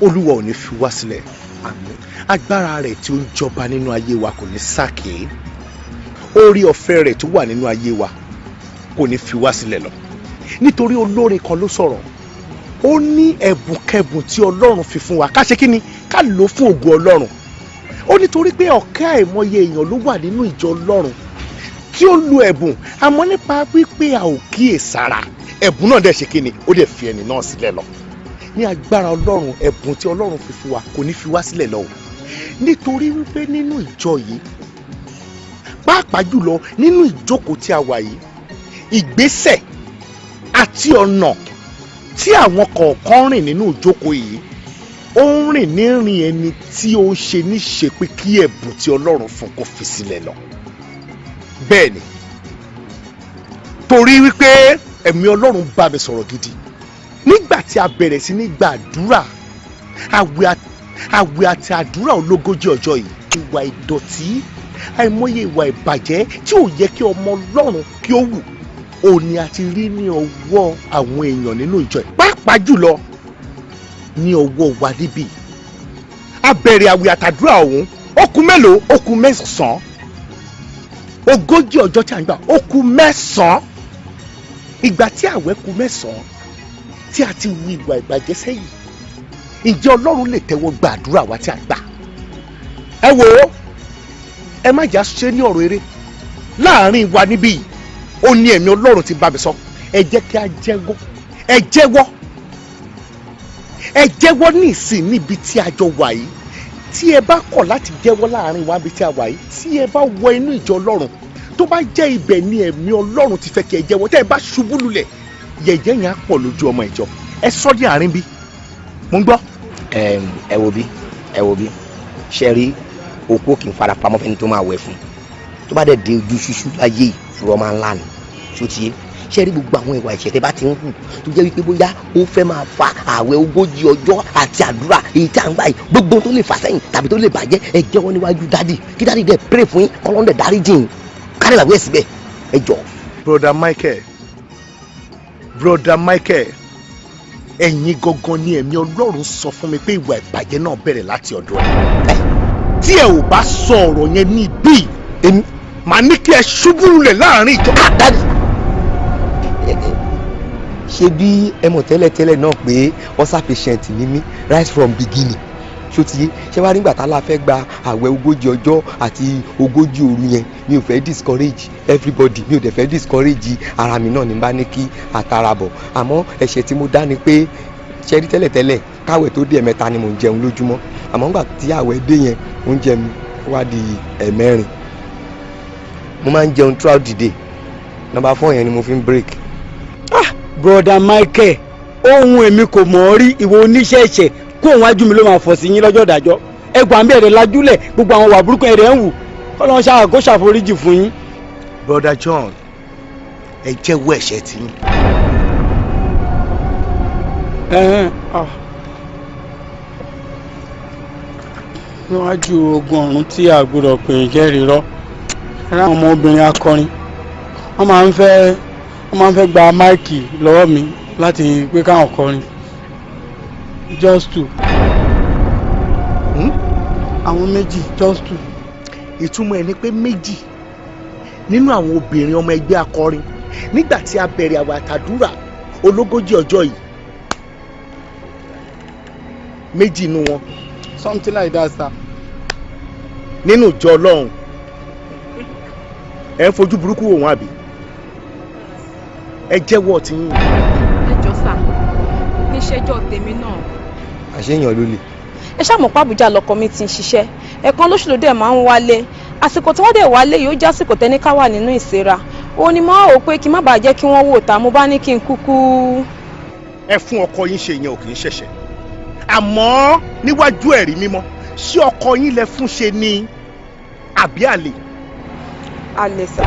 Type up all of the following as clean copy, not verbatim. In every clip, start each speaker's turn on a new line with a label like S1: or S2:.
S1: Olúwa ò ní fi wá sílẹ̀. Agbára rẹ̀ tí ó ń jọba nínú ayé wa kò ní sákè. Orí ọ̀fẹ́ rẹ̀ tó wà nínú ayé wa kò ní fi wá sílẹ̀ lọ. Nítorí olórin kan ló sọ̀rọ̀, ó ní ẹ̀bùnkẹ́bùn tí Ọlọ́run fi fún wa, ká ṣe kí ni? Ká lò ó fún ògo Ọlọ́run. Ó nítorí pé ọ̀kẹ́ àìmọye èèyàn ló wà nínú ìjọ Ọlọ́run tí ó lu ẹ̀bùn, àmọ́ nípa wípé a ò kíyèsára, ẹ̀bùn náà dẹ̀ ṣe kí ni? Ó dẹ̀ fi ẹni náà sílẹ̀ lọ. Ní agbára Ọlọ́run, ẹ̀bùn tí Ọlọ́run fi fún wa kò ní fi wá sílẹ̀ lọ o. Nítorí wípé nínú ìjọ yìí, pàápàá jùlọ nínú ìjókòó tí a wà yìí, ìgbésẹ̀ àti ọ̀nà tí àwọn kọ̀ọ̀kan rìn nínú ìjókòó yìí, ó ń rìn nírìn ẹni tí ó ń ṣe níṣe pé kí ẹ̀bùn tí Ọlọ́run fún kó fi sílẹ̀ lọ. Bẹ́ẹ̀ ni, torí wípé ẹ̀mí Ọlọ́run bá mi sọ̀rọ̀ gidi nígbà tí a bẹ̀rẹ̀ sí ní gbàdúrà àwẹ̀ àti àdúrà ológójì ọjọ́ yìí. Ìwà ìdọ̀tí, àìmọye ìwà ìbàjẹ́ tí ò yẹ kí ọmọ Ọlọ́run kí ó wù, òní a ti rí ní ọwọ́ àwọn èèyàn nínú ìjọ yìí, pàápàá jùlọ ní ọwọ́ wa níbí. A bẹ̀rẹ̀ àwẹ̀ àtàdúrà ọ̀hún, ó kù mélòó? Ó kù 9. 40 ọjọ́ tí a ń gbà, ó kù 9. Ìgbà tí àwẹ̀ kù 9 tí a ti wu ìwà ìbàjẹ́ sẹ́yìn, ǹjẹ́ Ọlọ́run lè tẹ́wọ́ gba àdúrà wa tí a gbà? Ẹ wò ó, ẹ má jà ṣe ní ọ̀rọ̀ eré láàrin wa níbí yìí. Ó ní ẹ̀mí Ọlọ́run ti bá mi sọ. Ẹ jẹ́ kí a jẹ́wọ́, ẹ jẹ́wọ́, ẹ jẹ́wọ́ ní ìsìn níbi tí a jọ wà yìí. Tí ẹ bá kọ̀ láti jẹ́wọ́ láàrin wa níbi tí a wà yìí, tí ẹ bá wọ inú ìjọ Ọlọ́run, tó bá jẹ́ ibẹ̀ ni ẹ̀mí Ọlọ́run ti fẹ́ kí ẹ jẹ́wọ́, tẹ́ ẹ bá ṣubú lulẹ̀, yẹ̀yẹ́ yẹn á pọ̀ lójú ọmọ ìjọ. Ẹ sọ ní àárín bí mo ń gbọ́.
S2: Ẹ wo bí, ẹ wo bí, ṣe rí òkú kì í fara pamọ́ fẹ́ni tó máa wẹ̀ fún. Tó bá dẹ̀ dé ojú ṣíṣú láyé, ìfúrọ́ máa ń lànà ṣó ti yé. Ṣe rí gbogbo àwọn ìwà ìṣẹ̀tẹ̀ bá ti ń hù tó jẹ́ wípé bóyá ó fẹ́ máa fa ààwẹ̀ 40 ọjọ́ àti àdúrà èyí tí à ń gbà yìí, gbogbo tó lè fà sẹ́yìn tàbí tó lè bàjẹ́, ẹ jẹ́wọ́ níwájú daddy, kí daddy dẹ̀ pray fún yín, kọ́lọ́n dẹ̀ dáríjì yín, kárí ìgbàgbé ẹ̀ síbẹ̀. Ẹ jọ.
S1: Brother Michael, Brother Michael, ẹ̀yin gangan ni ẹ̀mí Ọlọ́run sọ fún mi pé ìwà ìbàjẹ́ náà bẹ̀rẹ̀ láti ọ̀dọ̀ ẹ̀. Tí ẹ ò bá sọ ọ̀rọ̀ yẹn ní ibí,
S2: èmi
S1: màá ní kí ẹ ṣubú lulẹ̀ láàrin ìjọ.
S2: Daddy, ṣé bí ẹ mọ̀ tẹ́lẹ̀tẹ́lẹ̀ náà pé ulcer patient ni mí right from beginning, ṣó ti yé? Ṣé wàá nígbà tá a la fẹ́ gba àwẹ̀ 40 ọjọ́ àti 40 òru yẹn, mi ò fẹ́ discourage everybody, mi ò dẹ̀ fẹ́ discourage ara mi náà ní bá ní kí àtàrà bọ̀. Àmọ́ ẹ̀ṣẹ̀ tí mo dá ni pé, ṣe rí tẹ́lẹ̀tẹ́lẹ̀, káwẹ̀ tó dé, 3 ni mò ń jẹun lójúmọ́. Àmọ́ nígbà tí àwẹ̀ dé yẹn, oúnjẹ mi wá di 4. Mo máa ń jẹun throughout the day. Number 4 yẹn ni mo fi ń break.
S3: Ah, Brother Michael, ohun èmi kò mọ̀ ọ́ rí. Ìwọ oníṣẹ́ ẹ̀ṣẹ̀, kó òun wájú mi ló máa fọ̀ sí yín lọ́jọ́ ìdájọ́. Ẹgbàá mi ẹ̀rẹ̀ lajúlẹ̀, gbogbo àwọn wà burúkú ẹ̀rẹ̀ ń wù, kọ́lọ́n ṣáà kó ṣàforíjì fún yín.
S1: Brother John, ẹ jẹ́wọ́ ẹ̀ṣẹ̀ tí yín.
S3: Ẹ̀hẹ́n, ah. Níwájú ogun ọ̀run tí a gbọ́dọ̀ pè é jẹ́rìí rọ́, ẹ̀rọ àwọn ọmọbìnrin akọrin, wọ́n máa ń fẹ́ gba mic lọ́wọ́ mi láti pé káwọn kọrin. Just two. Àwọn méjì, just two.
S1: Ìtumọ̀ ẹ̀ ni pé méjì nínú àwọn obìnrin ọmọ ẹgbẹ́ akọrin, nígbà tí a bẹ̀rẹ̀ àwẹ̀ àtàdúrà ológójì ọjọ́ yìí, méjì nínú wọn.
S3: Something like that, sir.
S1: Nínú ìjọ Ọlọ́run, ẹ ń fojú burúkú wò wọ́n, àbí? Ẹ jẹ́wọ́ tí yín.
S4: Ẹ jọ sà, níṣẹ́jọ́ tèmi náà.
S2: Àṣeyàn ló lè.
S4: Ẹ ṣàmọ̀ pàbújá lọkọ mi ti ń ṣiṣẹ́. Ẹ̀kan lóṣù ló dẹ̀ máa ń wálé. Àsìkò tí wọ́n dẹ̀ wálé yìí, ó jẹ́ àsìkò tẹ́ní ká wà nínú ìsera. Òun ni mo á wò pé kí n má bàa jẹ́ kí wọ́n wò ta, mo bá ní kí n kúkú.
S1: Ẹ fún ọkọ yín ṣe, yẹn ò kì í ṣẹ̀ṣẹ̀. Àmọ́ níwájú ẹ̀rí mímọ́, ṣé ọkọ yín lẹ fún ṣe ni àbí àlè?
S4: Àlè sà.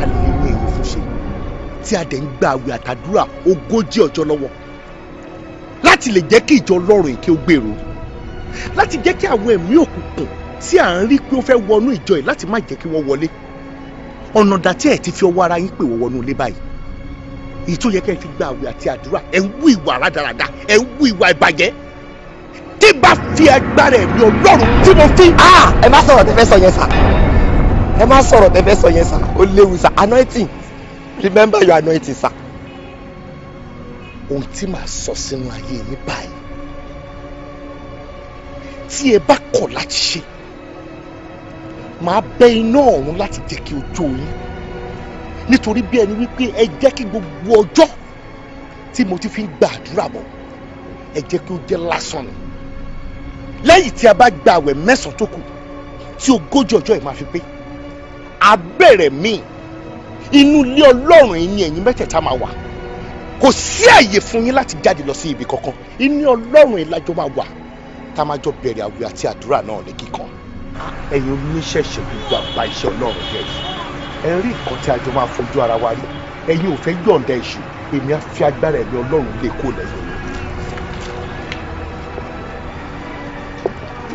S1: Àlè ní ẹ̀yin fún ṣe, tí a dẹ̀ ń gba àwẹ̀ àtàdúrà 40 ọjọ́ lọ́wọ́ láti lè jẹ́ kí ìjọ Ọlọ́run kí ó gbèrò, láti jẹ́ kí àwọn ẹ̀mí òkùnkùn tí à ń rí pé ó fẹ́ wọnú ìjọ yìí, láti má jẹ́ kí wọ́n wọlé. Ọ̀nà dàtí ẹ̀ ti fi ọwọ́ ara yín pè wọ́n wọnú ilé báyìí. Èyí tó yẹ kẹ́ ẹ fi gba àwẹ̀ àti àdúrà, ẹ̀ ń wú ìwà rádaràda, ẹ̀ ń wú ìwà ìbàjẹ́. Tí bá fi agbára ẹ̀mí Ọlọ́run tí mo fi.
S2: Ẹ má sọ̀rọ̀ tẹ́fẹ́ sọ yẹn sà, ẹ má sọ̀rọ̀ tẹ́fẹ́ sọ yẹn sà, ó léwu sà. Anointing, remember your anointing, sà.
S1: Ohun tí màá sọ sínú ayé yín báyìí, tí ẹ bá kọ̀ láti ṣe, màá bẹ iná ọ̀run láti jẹ́ kí ojú yín, nítorí bí ẹni wípé ẹ jẹ́ kí gbogbo ọjọ́ tí mo ti fi ń gba àdúrà bọ̀, ẹ jẹ́ kí ó jẹ́ lásán ni. Lẹ́yìn tí a bá gba àwẹ̀ 9 tó kù tí 40 ọjọ́ yìí máa fi pé, abẹ́rẹ́ míì inú ilé Ọlọ́run yìí ni ẹ̀yin mẹ́tẹ̀ẹ̀ta máa wà. Kò sí àyè fún yín láti jáde lọ sí ibi kankan. Inú Ọlọ́run yìí lájọ máa wà, tá a máa jọ bẹ̀rẹ̀ àwẹ̀ àti àdúrà náà ní kíkan. Ẹ̀yin oníṣẹ̀ṣẹ̀ gbogbo àbá iṣẹ́ Ọlọ́run jẹ́ yìí, ẹ rí nǹkan tí a jọ máa fojú ara wa rí. Ẹ̀yin ò fẹ́ yọ̀ǹda èṣù, èmi á fi agbára ẹ̀mí Ọlọ́run lé kó lẹ́yìn.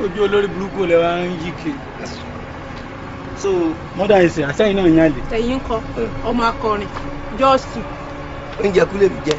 S3: Ojú olórí burúkú lẹ wá ń yí kiri. So mọ́dà ẹ̀sìn àtẹ̀yìn náà yàn lè.
S4: Ẹ̀yin kọ́ ọmọ akọrin jọ́ọ̀sì.
S2: Oúnjẹ kú lèmi jẹ.